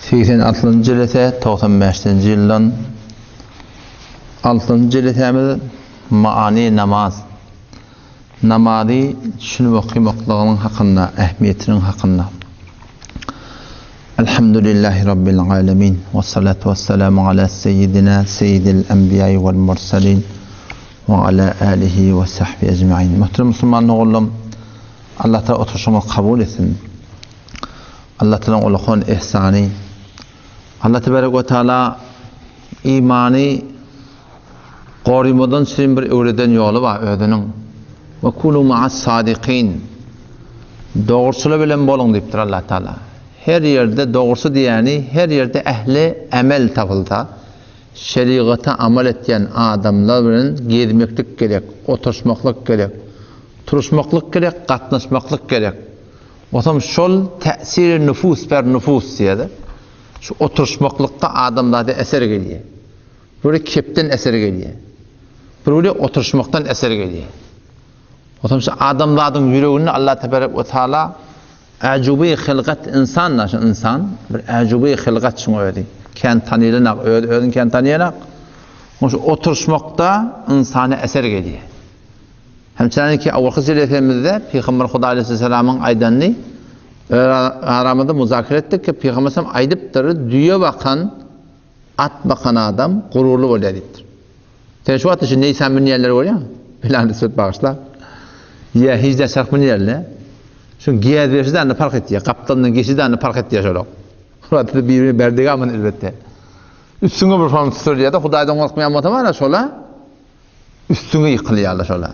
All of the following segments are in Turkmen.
86-njy jelese 95-nji ýyldan altynjy jelesämiz Maany namaz. Namazy düşünip okymaklygynyň hakynda, ähmiýetiniň hakynda. Elhamdülillahi Rabbil alemin. We salatu we selamu ala seyyidina seyyidil enbiýai wal mursalin we ala alihi we sahbihi ecmaîn. Muhterem musulman doganlarym, Allah Taala oturyşymyzy kabul etsin. Allah Taalanyň ulakan ihsany. Allah tebarek we taala imany gorymadan üçin bir öwreden ýoly bar özüniň. We kunu ma'as sadikin. Dogruçylar bilen boluň diýipdir Allah Taala. Her ýerde dogrusy diýýäni her ýerde ähli emel tapylsa, şerigata amal etýän adamlar bilen gezmeklik gerek, oturyşmaklyk gerek, turuşmaklyk gerek, gatnaşmaklyk gerek. Otam şol täsiri nufus ber nufus diýýär-de. Şu oturyşmaklykda adamzada eser gelýär. Biri kepden eser gelýär. Biri oturyşmakdan eser gelýär. Otam şu adamzadyň ýüreginde Allah tebarek we taala äjuby hylgat ynsan da şu ynsan bir äjuby hylgat şuň özi. Kän tanylanak, öz özüni kän tanaýanak. Şu oturyşmakda ynsana eser gelýär. Hemçeniki awalky jelesemizde Pygamber Huda aleýhissalamyň aýdanyny öz aramyzda muzakere etdik ki, Pygamber sallam aýdypdyr, düýe bakan, at bakan adam gururly bolýar diýipdir. Sen şu wagtda şu Neýsan münýänleri görýäňmi? Bilen söz bagyşla. Ýa hiç de çarh münýärler. Şu gäz berşi de park etýär, gapdalyndan geçi de park etýär şolar. Wagtda birini berdik amyn elbetde. Üstüňe bir form tutulýar da, Hudaýdan gorkmaýan bolsa bar şola. Üstüňe ýykylýarlar şolar.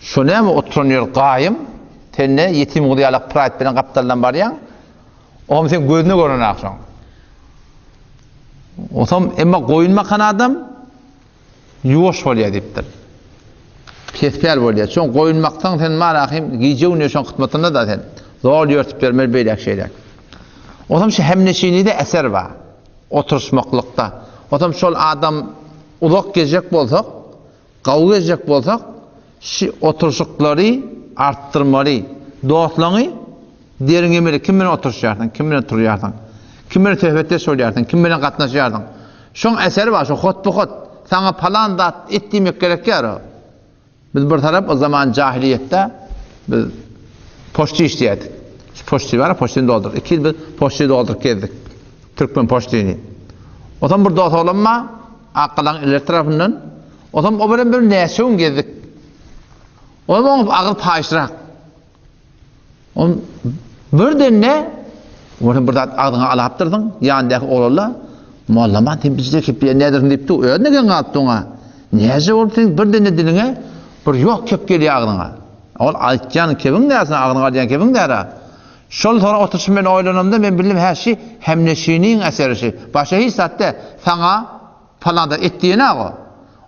Şo näme oturan ýer gaýym, sen ne ýetim gyz ýalak praýt bilen gapdaldan barýaň. Oňam seň gözüne görenak şoň. Otam emma goýun bakan adam ýuwaş bolýar diýipdir. Pespäl bolýar. Şoň goýun baksaň sen marahym gije gündüz şoň hyzmatynda da sen. Zol ýörtüp ýörmeli beýläk şeýläk. Otam şu hemneşinide eser bar. Oturyşmaklykda. Otam şol adam Uzak gezjek bolsak, gawy gezjek bolsak, şi oturyşyklary artdyrmaly. Dostlaňy derňemeli, kim bilen oturyşýarsyň, kim bilen turýarsyň, kim bilen söhbetdeş bolýarsyň, kim bilen gatnaşýarsyň. Şoň eseri bar, şo hotbu-hot saňa palan zat et diýmek gerek ýar o. Biz bir tarap o zaman jahiliýetde biz poçta işleýärdik. Şu poçta bar, poçtany dolduryp. Iki ýyl biz poçta dolduryp gezdik. Türkmen poçtyny. Otam bir dost oglan bar, Akgalaň ileri tarapyndan. Otam o bilen bir näçe gün gezdik. Olam oň agyz paýyşrak. On birden-de Olam bir zat agzyňa alapdyrsyň, ýanyndaky oglanlar, Mollaman sen bizde kep diýen nädersiň diýipdi, özüne geň galypdy oňa. Näce bolup sen birden-de diliňe bir ýok kep gelýär agzyňa. Ol aýtýan kebiň dälsin, agzyňa alýan kebiň däl-ä. Şol soň oturyşym men oýlanamda men bildim, hä şi hemneşiniň eseri şi. Başga hiç zat däl. Saňa palan zat et diýen-ä o.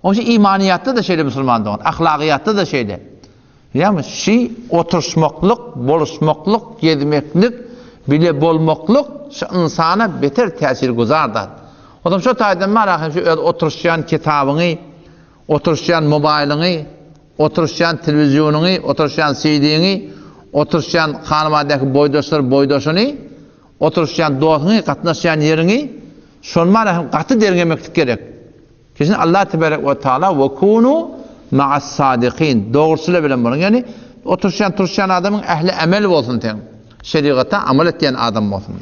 Oň üçin imanyýatda-da şeýle musulman dogan, ahlagyýatda-da şeýle. Ýagny şi oturyşmaklyk, boluşmaklyk, gezmeklik, bile bolmaklyk şi ynsana beter täsir guzar zat. Onsoň şo taýdan bar ahim şi öz oturyşýan kitabyňy, oturyşýan mobaýlyňy, oturyşýan telewizionyňy, oturyşýan CD-ňi, oturyşýan hanabadaky boýdaşlar boýdaşyny, oturyşýan dostuňy, gatnaşýan ýeriňi şony bar ahim gaty derňemeklik gerek. Kesin Allah tebarek we taala we kunu ma'as sadikin dogruçylar bilen boluň. Ýagny oturşýan turşýan adamyň ähli emel bolsun seň. Şerigata amal etýän adam bolsun.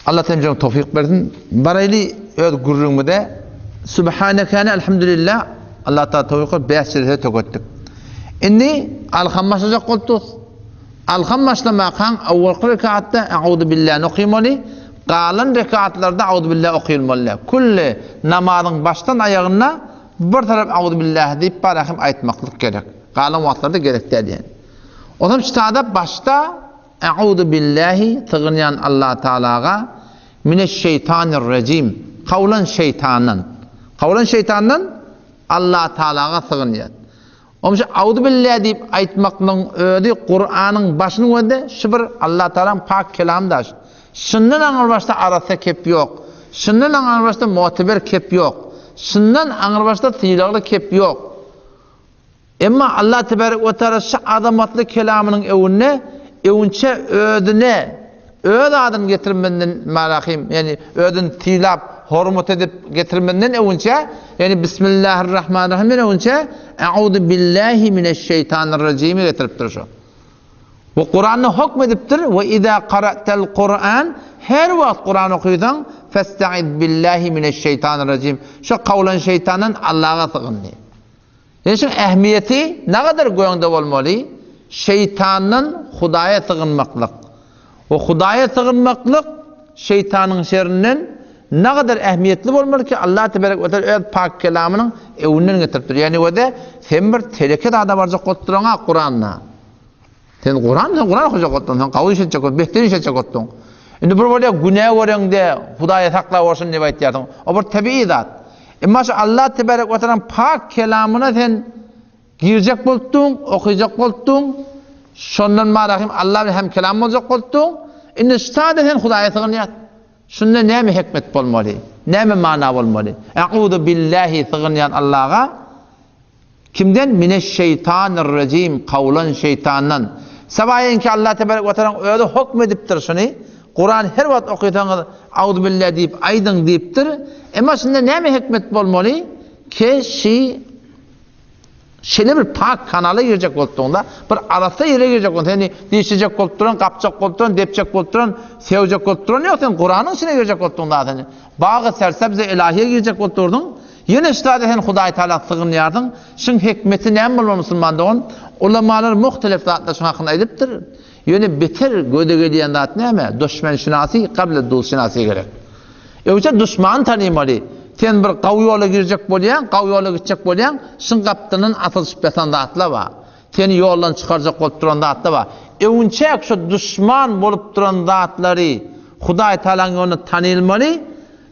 Allah temjem towfik bersin. Baraýly öz gürrüňimize Subhaneke elhamdülillah Allah taala towfik berip 5 jelse töketdik. Indi alham başlajak bolupdyk. Alham başlamakaň awwalky rekatda Euzu billahny okymaly, galan rekatlarda Euzu billah okylmaly däl. Külli namazyň başdan aýagynda bir tarap Euzu billah diýip bara hem aýtmaklyk gerek. Galan wagtlarda gerek däl diýen. Onam çytada başda Euzu billahi sygynýan Allah Taalaga mineşşeýtanirrejim kawlan şeýtandan. Kawlan şeýtandan Allah Taalaga sygynýan. Oňça Auzubillä diýip aýtmaklygyň özi Kuranyň başynyň özde şu bir Allah Tagalaň pak kelamydaş. Şundan aňrybaşda arassa kep ýok. Şundan aňrybaşda muteber kep ýok. Şundan aňrybaşda sylagly kep ýok. Emma Allah tebarek we taala şu azamatly kelamynyň öwünde öwünçe özüne. Öz adyny getirmenden Malahym, ýagny özüni sylap, hormat edip getirmenden öwünçä, ýagny Bismillahirrahmanirrahimden öwünçä Euzu billahi mineşşeýtanirrajimi getiripdir şo. We Kuranda hokm edipdir, We iza qara'tel Kur'an, her wagt Kuran okysaň, festaiz billahi mineşşeýtanirrajim. Şo kawlan şeýtandan Allaha sygyn diýip. Ýöne şuň ähmiýeti nagadar göňde bolmaly, şeýtandan Hudaýa sygynmaklyk. We Hudaýa sygynmaklyk şeýtanyň şerinden nagadar ähmiýetli bolmaly ki, Allah tebarek we teala öz pak kelamynyň öwünden getiripdir. Ýagny wede sen bir teleke zada barjak bolup duraňa Kuranda. Sen Kuran, sen Kuran okajak bolupdyň, sen gawy iş etjek bolup, betden iş etjek bolupdyň. Indi bir bolýar günä göreňde Hudaýa saklap bolsun diýip aýtýarsyň. O bir tebigy zat. Emma şu Allah tebarek we tealanyň pak kelamyna sen girjek bolupdyň, okyjak bolupdyň. Şondan marahym Allah bilen hem kelam boljak bolupdyň. Indi şu sada sen Hudaýa sygynýarsyň. Şunda näme hikmet bolmaly? Näme mana bolmaly? Euzu billahi sygynýan Allaha Kimden? Mineşşeýtanirrejim, kowlan şeýtandan. Sabaýynki Allah tebarek we tealanyň özi hokm edipdir şuny. Kuran her wagt okysaňyz Auzubilla diýip aýdyň diýipdir. Emma şunda näme hikmet bolmaly? Ke şi şeýle bir pak kanala girjek bolup duranda, bir arassa ýere girjek bolup, seni dişlejek bolup duran, gapjak bolup duran, depjek bolup duran, sewjek bolup duran ýok, sen Kuranyň içine girjek bolup duranda seni. Bagy sersebze ilahiýe girjek bolup durdyň. Ýene ştada sen Hudaý Tagala sygynýarsyň. Şuň hikmeti näme bolmaly musulman dogan? Ulamalar muhtelef zatlar şuň hakynda aýdypdyr. Ýöne beter göze gelýän zat näme? Duşmenşinasy gable dustşinasy gerek. Öwse duşmany tanymaly. Sen bir gawy ýola girjek bolýaň, gawy ýola gitjek bolýaň, şuň gapdalyndan asylyşyp ýatan zatlar bar. Seni ýoldan çykarjak bolup duran zatlar bar. Öwünçäk şu duşman bolup duran zatlary Hudaý Tagalaň ýolunda tanylmaly.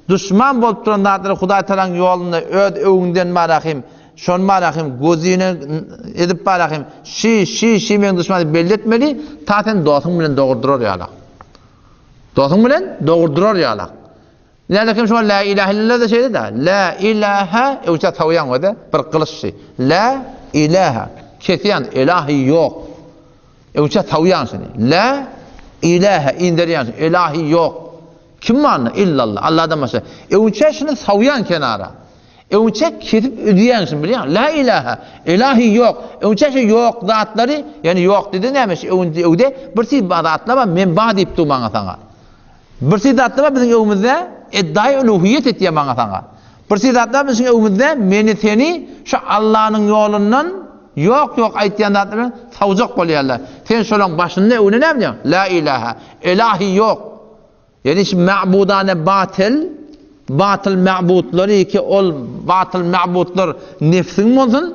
Duşman bolup duran zatlary Hudaý Tagalaň ýolunda öz öwüňden barahym, şony barahym, gözüne edip barahym, şi, şi, şi meň duşman diýip belli etmeli, ta sen dostuň bilen dogry durar ýalak. Dostuň bilen dogry durar ýalak. Nälekim şo la ilahe illallah da şeýle-de. La ilahe öwçe sawýaň öde bir gylyç şi. La ilahe kesýän ilahi ýok. Öwçe sawýaň şini. La ilahe inderýän ilahi ýok. Kim barny? Illallah. Allahdan başga. Öwünçä şuny sawýan kenara. Öwünçä kesip üzýän şuny bilýän. La ilaha. Ilahi ýok. Öwünçä şu ýok zatlary, ýani ýok diýdi näme şu öwünde öwde bir siz zatlar bar, men bar diýip dur maňa saňa. Bir siz zatlar bar biziň öwümizde eddaýy uluhiýet etýär maňa saňa. Bir siz zatlar biziň öwümizde meni seni şu Allanyň ýolundan ýok ýok aýtýan zatlar bilen sawjak bolýarlar. Sen şolaň başynda öwüne näme diýýäň? La ilaha. Ilahi ýok. Ýagny şu ma'budane batyl, batyl ma'budlary ki ol batyl ma'budlar nefsiň bolsun,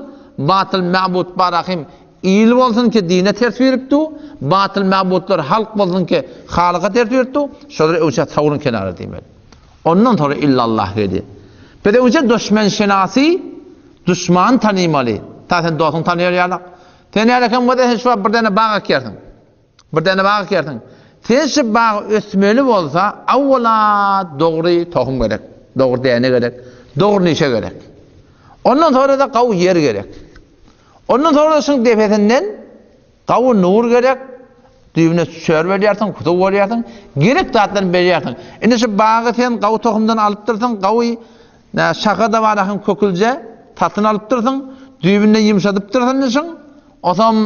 batyl ma'bud barahym il bolsun ki dine ters berip du, batyl ma'budlar halk bolsun ki halyka ters berip du, şolar öwçe sawrun kenara diýmeli. Ondan sonra illallah gelýär. Biz öwçe duşmen şenasy, duşman tanymaly. Ta sen dostuň tanyar ýalak. Sen ýaly kim bolsa sen şu bir däne bag ekýärsiň. Bir däne bag ekersiň. Sen şu bag ösmeli bolsa, awwala dogry tohum gerek, dogry däne gerek, dogry nişe gerek. Ondan sonra-da gawy ýer gerek. Ondan sonra-da şuň depesinden gawy nur gerek, düýbüne çör berýärsiň, suw berýärsiň, gerek zatlaryny berýärsiň. Indi şu bagy sen gawy tohumdan alypdyrsyň, gawy şaha-da bar ahym kökülje, satyn alypdyrsyň, düýbünden ýumşadypdyrsyň indi şuň. Osam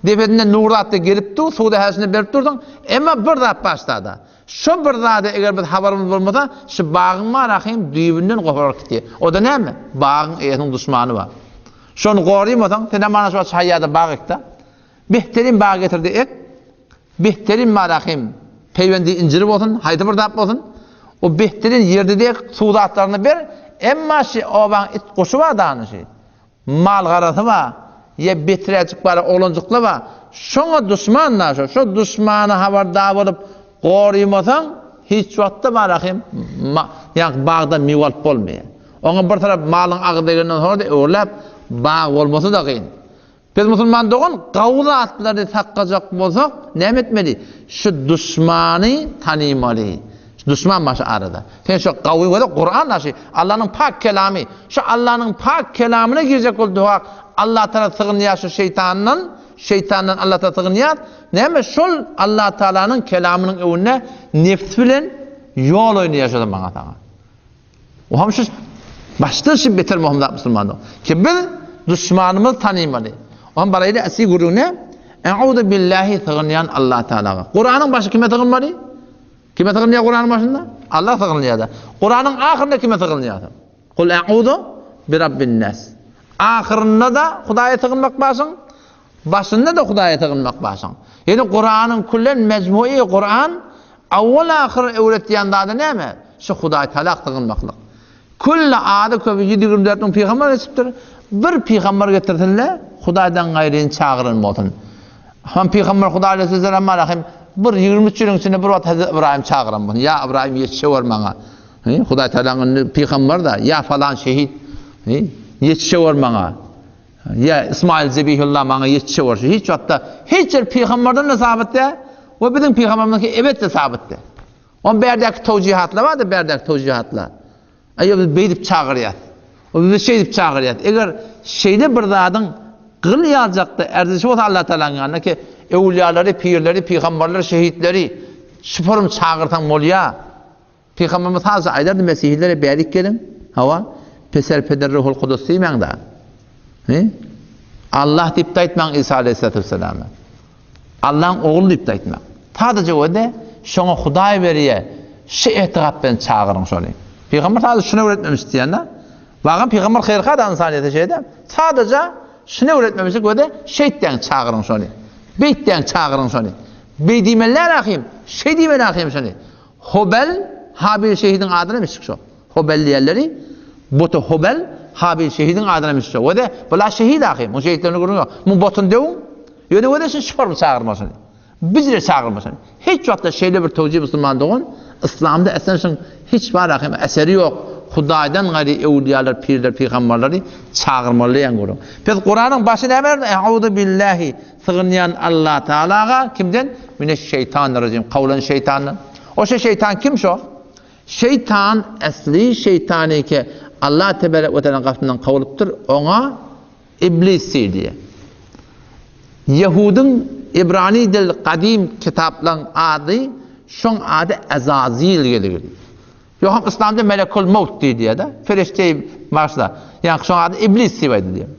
depesinden nur zatda gelip dur, suwda häşine berip durduň. Emma bir zat başda-da. Şo bir zada eger biz habarymyz bolmasa, şu bagyň bar ahym düýbünden goparyp gitýär. O-da näme? Bagyň eýesiniň duşmany bar. Şony gorymasaň, senem mana şu wagt şu haýýada bag ek-de. Behterin bag getir-de ek. Behterin bar ahym peýwendi injiri bolsun, haýsy bir zat bolsun. O behterin ýerde-de ek, suw zatlaryny ber. Emma şi obaň it-guşy bar dany şi. Mal-garasy bar, ýa beträjik bar, oglanjykly bar. Şoňa duşman-da şo. Şo duşmana habardar bolup gorymasaň, hiç wagtda bar ahym, ýaňky bagdan miwe alyp bolmaýar. Oňa bir tarap malyň agy degenden soňra-da öwrüläp, bag bolmasy-da kyn. Biz musulman dogan gawy zatlary saklajak bolsak, näme etmeli? Şu duşmany tanymaly. Duşman bar şu arada. Sen şu gawy göre Kuran da şu Allanyň pak kelamy. Şu Allanyň pak kelamyna girjek bol duha. Allah tarap sygynýar şu şeýtandan. Şeýtandan Allahdan sygynýas. Näme şol Allah Taalanyň kelamynyň öňünde nefs bilen ýol oýnaýar şo maňa saňa. O hem şu başdan şu beter möhüm zat musulmanda. Ki biz duşmanymyzy tanymaly. O hem baraýly asy gürrüňine Eûzu billahi sygynýan Allah Taalaga. Kuranyň başy kime sygynmaly? Kime sygynýar Kuranyň başynda? Allah sygynýar da. Kuranyň ahyrynda kime sygynýar? Kul eûzu bi rabbin nas. Ahyrynda-da Hudaýa sygynmak başyň, başynda-da Hudaýa sygynmak başyň. Ýöne Kuranyň küllen mejmui Kuran awwal-ahyr öwretýän zady näme? Şu Hudaý Taala sygynmaklyk. Külli ady köpi 124 müň pygamber geçipdir. Bir pygamber getirsinle, Hudaýdan gaýryny çagyran bolsun. Hem pygamber Hudaý aleyhisselam hem bir 23 ýylyň içinde bir wagt Hazreti Ybraýym çagyran bolsun. Ýa Ybraýym ýetişewer maňa. Hudaý Tagalaň indi pygamber-da, ýa falan şehit, ýetişewer maňa. Ýa Ismail Zebihullah maňa ýetişewer. Hiç wagtda hiç bir pygamberden-de sabyt däl we biziň pygamberimiziňki ebetde sabyt däl. Oň bärdäki towjihatlar bar-da, bärdäki towjihatlar. Aý, biz beýdip çagyrýas. O bizi şeýdip çagyrýas. Eger şeýle bir zadyň gyl ýaljakda erzişi bolsa Allah Tagalaň ýanynda ki, öwlüýalary, pirleri, pygamberleri, şehitleri şu forum çagyrsaň bolýar. Pygamberimiz sazja aýdardy mesihilere bärik geliň, hawa, Peser, Peder, Ruhul Kudus diýmäň-dä. He? Allah diýip-de aýtmaň Isa aleyhissalatu wesselama. Allaň ogly diýip-de aýtmaň. Sadaja öde şoňa Hudaý berýä, şu etigat bilen çagyryň şony. Pygamber sadaja şuny öwretmemiş diýende, Wagam pygamber haýyrha da ynsanyýete şeýde, sadaja şuny öwretmemişik öde şeýtdäň çagyryň şony. Beýtdäň çagyryň şony. Beý diýmeliler ahym, şeý diýmeli ahym şony. Hobel, Habil şehidiň adyna mişik şo. Hobel diýerleri, boty Hobel, Habil şehidiň adyna mişik şo. Wede, bula şehit ahym, muň şehitlerini görüň ýok. Muň botuny döwüň, ýöne wede şun şuparmy çagyrmaşyny. Bizre çagyrmaşyny. Hiç wagtda şeýle bir towjy musulman dogan, yslamda esen şuň hiç bar ahym eseri ýok. Hudaýdan gaýry öwlüýalar, pirler, pygamberleri çagyrmaly diýen görüň. Pes Kuranyň başy näme? Euzu billahi Sygynýan Allah Tagalaga kimden? Mineşşeýtanirrajim, kowlan şeýtandan. Oşa şeýtan kim şo? Şeýtan esli şeýtanyke Allah tebarek we teala gapysyndan kowulypdyr, oňa Iblis diýilýär. Ýehudyň Ibrani dil gadym kitaplaryň ady, şoň ady Ezazil geligili. Ýogsam yslamda Melekul Mewt diýilýär-de, perişde başda. Ýagny şoň ady Iblis diýip aýdylýar.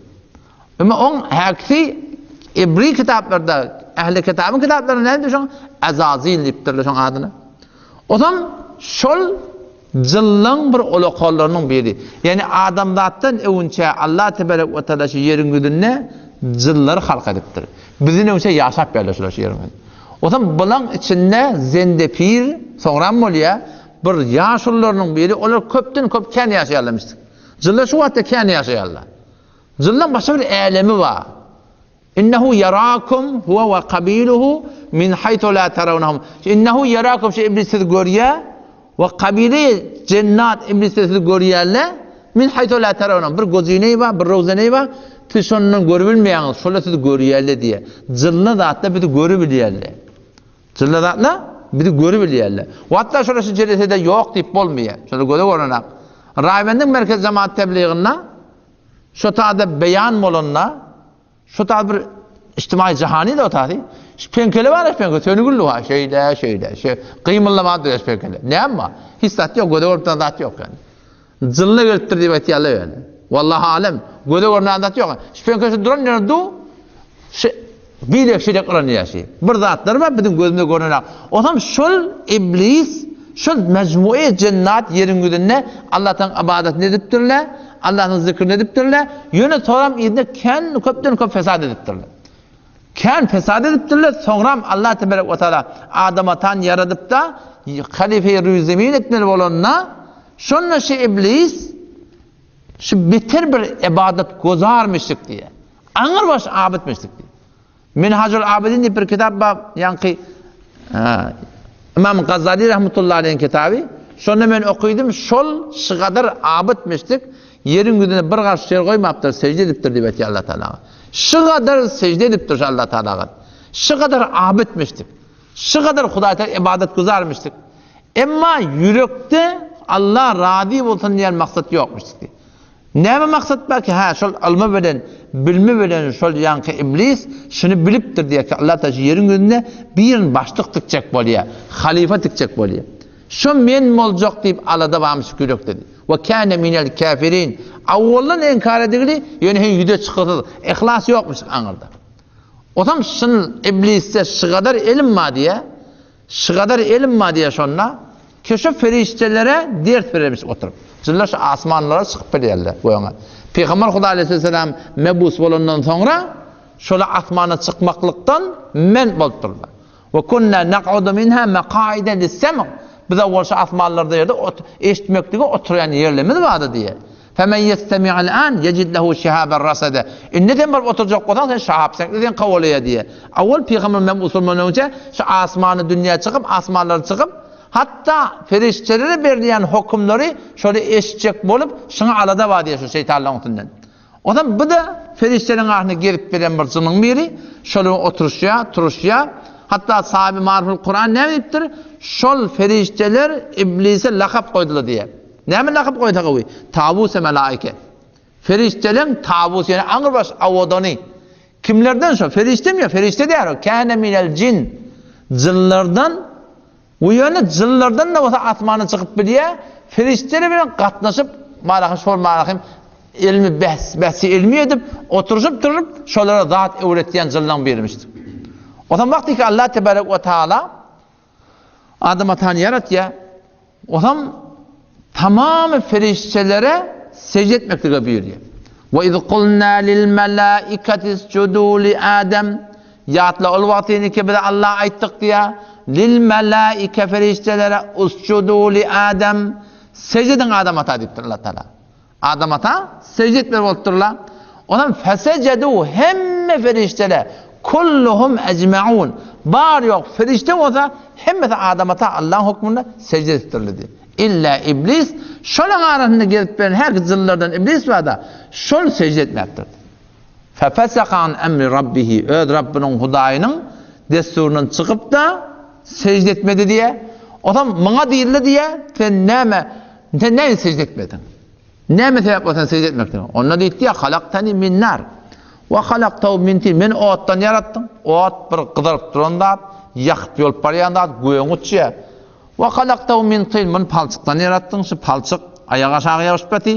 Emma oň häkisi Ibri kitaplarda, ähli kitabyň kitaplarynda näme diýip şoň Azazil diýipdirler şoň adyny. Ozam şol jynlaň bir ulakanlarynyň biri. Ýagny adamzatdan öwünçä Allah tebarek we taala şu ýeriň ýüzünde jynlary halk edipdir. Bizden öwünçä ýaşap geldi şular şu ýeriň ýüzünde. Ozam bulaň içinde Zendepir soňram bolýar, bir ýaşulularynyň biri, olar köpden köp kän ýaşaýarlarmyş. Jynlar şu wagtda kän ýaşaýarlar. Jynlaň başga bir älemi bar. Innehu ýarakum huwe we kabiluhu min haýtu la tarawnahum. Innehu ýarakum şu iblis sizi görýär we kabili jennat iblis sizi görýärler. Min haýtu la tarawnahum. Bir gözüneý bar, bir rowzeneý bar. Siz şondan görüp bilmeýäňiz. Şolar sizi görýärler diýýär. Jynly zatlar bizi görüp bilýärler. Jynly zatlar bizi görüp bilýärler. Hatda şolar şu jelesede ýok diýip bolmaýar. Şolar göze görnenak. Raýwendiň merkezi jemaat tebliginde Şo tada beýan bolanda, şo tada bir ijtimai jahany da o taty. Şu peňkele bar, şu peňkele sönügüldi bar. Şeýle, şeýle, şe gymyldamady diýär şu peňkele. Näme bar? Hiç zat ýok, göze görüp duran zat ýok ýani. Jynly gelipdir diýip aýtýarlar ýöne. Wallahi alem, göze görünýän zat ýok. Şu peňkele şu duran ýerde du, şu Bilek şeýle yranýar şi. Bir zatlar bar biziň gözümize görnenak. Onam şol iblis, şol mejmue jennat ýeriň ýüzünde Allahdan ybadatyny edipdirler, Allahnyň zikrini edipdirler. Ýöne soram yzyna kän köpden köp fesat edipdirler. Kän fesat edipdirler, soňram Allah tebarek we taala Adam atany ýaradypda halife-i rüý zemin etmeli bolanda, şonda şi iblis şu beter bir ybadat gozarmyşyk diýýär. Aňyrbaş abytmyşdyk diýip. Minhajul Abidin diýip bir kitap bar, ýaňky Imam Gazali rahmetullahi aleyhiň kitaby. Şonda men okydym, şol şygadar abytmyşdyk, ýeriň ýüzüne bir garş ýer goýmapdyr, sejde edipdir diýip aýtýar Allah Tagala. Şygadar sejde edipdir şu Allah Tagala. Şygadar abytmyşdyk. Şygadar Hudaý Tagala ibadat güzarmyşdyk. Emma ýürekde Allah razy bolsun diýen maksat ýokmyşdyk diýip. Näme maksat bar ki, hä, şol ylmy bilen, bilimi bilen şol ýaňky iblis şuny bilipdir diýýär ki, Allah Taala şu ýeriň ýüzünde birini başlyk tikjek bolýar, halyfa tikjek bolýar. Şo men boljak diýip alada barmyş ýürekde diýip. We kâne minel käfirin. Awwaldan inkar edigili, ýöne hem ýüze çykysyz, yhlas ýokmuş aňyrda. Otam şyn iblisde şygadar elim bar diýýär. Şygadar elim bar diýýär şonda. Ki şu perişdelere ders berermiş oturyp. Jynlar şu asmanlara çykyp bilýärler bu öňe. Pygamber Hudaý aleyhisselam mebus bolandan soňra şola asmana çykmaklykdan men bolupdyrlar. We kunna naq'udu minha maqaida lis-sam' Biz owal şu asmanlarda ýerde eşitmeklige oturýan ýerlerimiz bardy diýýär. Femen ýestemi'il an ýejid lehu şihaben rasada. Indi sen baryp oturjak bolsaň sen şahap seňli seni kowalaýar diýýär. Owal pygamber mebus bolmadan öňçe şu asmany dünýä çykyp asmanlara çykyp hatda perişdelere berilýän hokumlary şoly eşitjek bolup şuňa alada bar diýýär şu şeýtanlaryň üstünden. Onam bu-da perişdeleriň arasynda gezip gelen bir jynyň biri, şol oturyşýar, turuşýar. Hatda sahibi Maryful Kuran näme diýipdir? Şol perişdeler iblise lakap goýdular diýýär. Näme lakap goýsa gowy? Tawus-e melaike. Perişdeleriň tawusy, ýagny aňrybaş awadany. Kimlerden şo? Perişdemi ýa? Perişde däl o. Kâne minel jin. Jynlardan Bu ýöne jynlardan-da bolsa asmana çykyp bilýär, perişdeler bilen gatnaşyp, marahy şol marahy ilmi bäs, bäsi ilmi edip, oturyşyp turup, şolara zat öwretýän jynlaryň birimişdir. Onsoň wagty ki Allah tebarek we taala Adam atany ýaratýar, Onsoň tamamy perişdelere sežde etmeklige buýurýar. We iz kulna lil melaikati isjudu li Adam Ýatla ol wagtyny ki biz Alla aýtdyk diýýär, lil melaike perişdelere usjudu li Adam sežde ediň Adam ata diýipdir Allah Taala. Adam ata sežde etmeli bolupdyrlar. Onam fesejedu hemme perişdeler kulluhum ecmaun bar ýok perişde bolsa hemmesi Adam ata Allaň hökmünde sežde edipdirler diýip. Illa iblis şolaň arasynda gezip beren her jynlardan iblis barda şol sežde etmäpdir. Fefeseka an emri rabbihi öz Rabbynyň Hudaýynyň dessuryndan çykyp-da sežde etmedi diýýär. Onsoň muňa diýildi diýýär, sen näme, sen näme sežde etmediň? Näme sebäp bolsa sen sežde etmekden? Onda diýdi diýýär, halaktani min nar. Wa halaktahu min tin. Meni otdan ýaratdyň. Ot bir gyzaryp duran zat, ýakyp ýolup barýan zat, gögüň uçýar. Wa halaktahu min tin. Muny palçykdan ýaratdyň. Şu palçyk aýak aşagy ýabyşyp ýaty.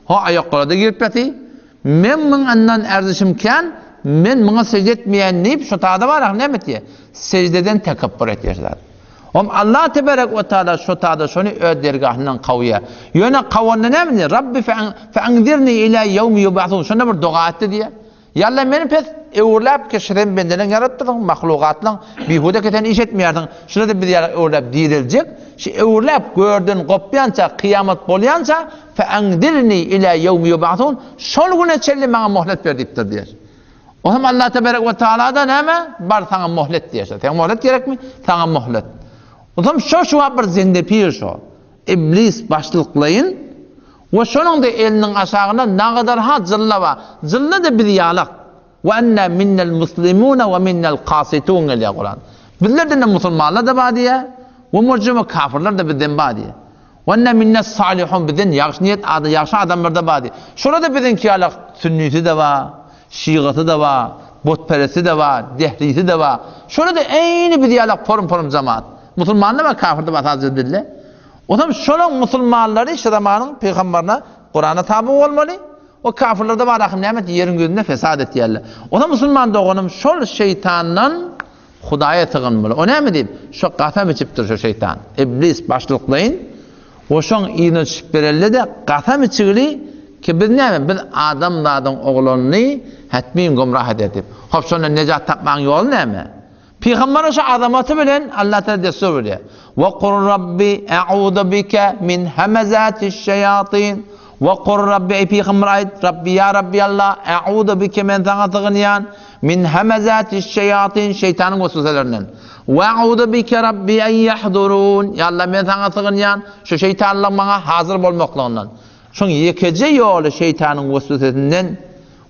Ho aýaklara-da girip ýaty. Meň muň andan erzişim kän, men muňa sežde etmeýän diýip, şo tada bar ahy näme etýär? Seždeden tekepbur etýär şu zat. Om Allah tebarek we taala şo tada şony öz dergahyndan kowýar. Ýöne kowanda näme diýýär? Rabbi fe'anzirni ila ýewmi ýub'asun. Şonda bir doga etdi diýýär. Ýa Allah meni pes öwürläp ki şu sen bendeleň ýaratdygyň, mahlugatlaň bihuda ki sen iş etmeýärsiň. Şular-da biz ýaly öwürläp direljek. Şu öwürläp görden gopýança, kyýamat bolýança Fe'enzirni ila ýewmi ýub'asun, şol güne çenli maňa mohlet ber diýipdir diýer. Onam Allah tebarek we taala-da näme? Bar saňa mohlet diýer. Saňa mohlet gerekmi? Saňa mohlet. Onam şo şu wagt bir zendepir şo. Iblis başlyklaýyn we şonuň-da eliniň aşagynda nagadar-ha jylla bar. Jylla-da biz ýalak. We enne minnel muslimune we minnel kasitun gelýär Kuran. Bizlerden-de musulmanlar-da bar diýýär, we mujrime kafirler-de bizden bar diýýär. We enne minnes salihun bizden ýagşy niýet ada ýagşy adamlar-da bar diýýär. Şolar-da biziňki ýaly sünnisi-de bar, şygasy-da bar, butperesti-de bar, dehrisi-de bar. Şolar-da eýni biz ýaly porum-porum jemaat. Musulman-da bar, kafir-de bar sadece dilde. Onam şolaň musulmanlary şu zamanyň pygamberine Kurana taby bolmaly. O kafirlerde bar ahym näme ýeriň ýüzünde fesat etýärler. Onda musulman doganym şol şeýtandan Hudaýa sygynmaly. O näme diýip? Şo gasam içipdir şo şeýtan. Iblis başlyklaýyn we şoň yzyna düşüp berelde-de gasam içigli ki biz näme biz adamzadyň oglanyny hetmin gümrah eder diýip. Hop şondan nejat tapmagyň ýoly näme? Pygambere şu azamaty bilen Allah Teala dessur berýär. Ve kur Rabbi e'uzu bike min hemezatiş şeýatin. Ve kur Rabbi eý pygamber aýt, Rabbi ýa Rabbi Allah e'uzu bike men saňa sygynýan min hemezatiş şeýatin şeýtanyň wesweselerinden. Ve e'uzu bike Rabbi en yahdurun. Ýa Allah men saňa sygynýan şu şeýtanlaryň maňa hazyr bolmaklygyndan. Şoň ýekeje ýoly şeýtanyň weswesesinden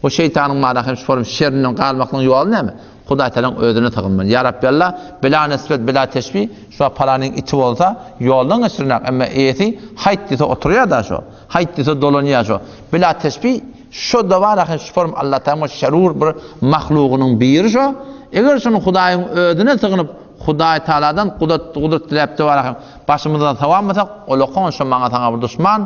we şeýtanyň mana hem şu şerinden galmaklygyň ýoly näme? Hudaý Tagalaň özüne sygynmaly. Ýa Rabbi Alla, bila nisbet, bila teşbih, şu wagt palanyň iti bolsa, ýoldan geçirinak, emma eýesi haýt diýse oturýar-da şo. Haýt diýse dolanýar şo. Bila teşbih, şo-da bar ahyr şu form Alla Tagalaň şerur bir mahlugynyň biri şo. Eger şuny Hudaýyň özüne sygynyp, Hudaý Tagaladan gudrat, gudrat diläp-de bar ahyr başymyzdan sowamasak, olakan şo maňa saňa bir duşman,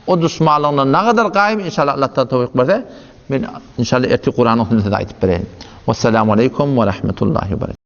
o duşmanlygyndan nagadar gaýym, inşallah Allah Tagala towfyk berse, Men inşallah ertir Kuranyň üstünde size aýdyp bereýin. Wessalamu aleýkum we rahmetullahi we berekatuh.